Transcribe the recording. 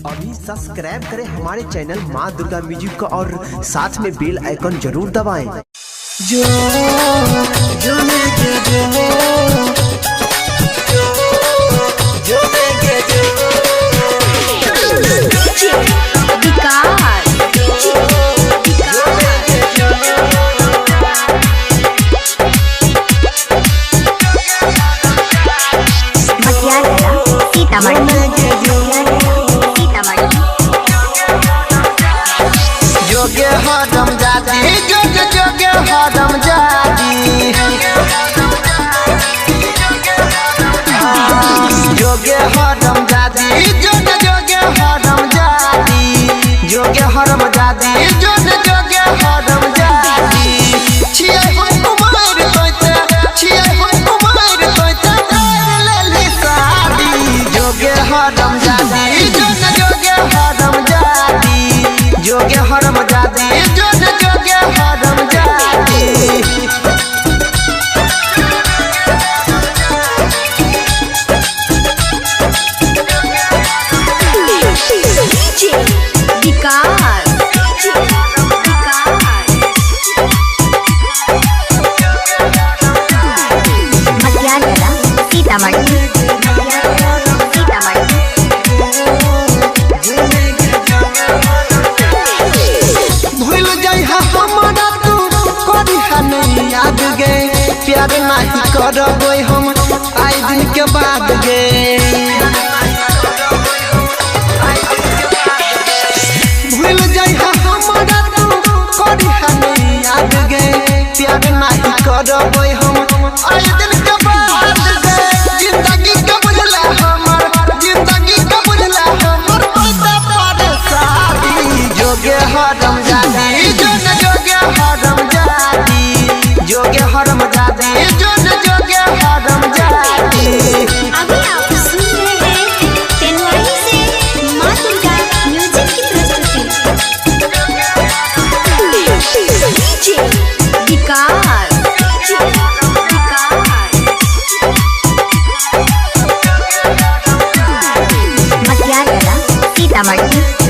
अभी सब्सक्राइब करें हमारे चैनल माँ दुर्गा म्यूजिक को और साथ में बेल आइकन जरूर दबाएं। जो जो लेके जो जो लेके जो विकास। मटियाला सीतामढ़ी, सीतामढ़ी। जोगे हरम जादी, जोगे जोगे हरम जादी, जोगे हरम जादी, जोगे जोगे हरम जादी, जोगे हरम जादी, जोगे जोगे हरम जादी। छियै हम कुमार तोते, छियै हम कुमार तोते, कर लेली शादी। जोगे हरम जादी, जोगे जोगे हरम जादी, जोगे हरम जादी, जोगे जोगे हरम जादी। विकास। मटियाला सीतामढ़ी, सीतामढ़ी। भूल जाइ हमरा तू करी नहीं याद गे, प्यार नहीं करबै हम आई दिन के बाद गे। भूल जाइ हमरा तू करी नहीं याद गे, प्यार नहीं करबै हम आई दिन के बाद गे। जिंदगी के बुझला हमर, जिंदगी के बुझला हमर पता परेशानी। जोगे हरम जादी, जोगे जोगे हरम जादी, जोगे हरम जादी, जोगे जोगे हरम जादी। अभी आप सुन रहे हैं तेनवाही से माँ दुर्गा म्यूजिक की प्रस्तुति। विकास। मटियाला सीतामढ़ी।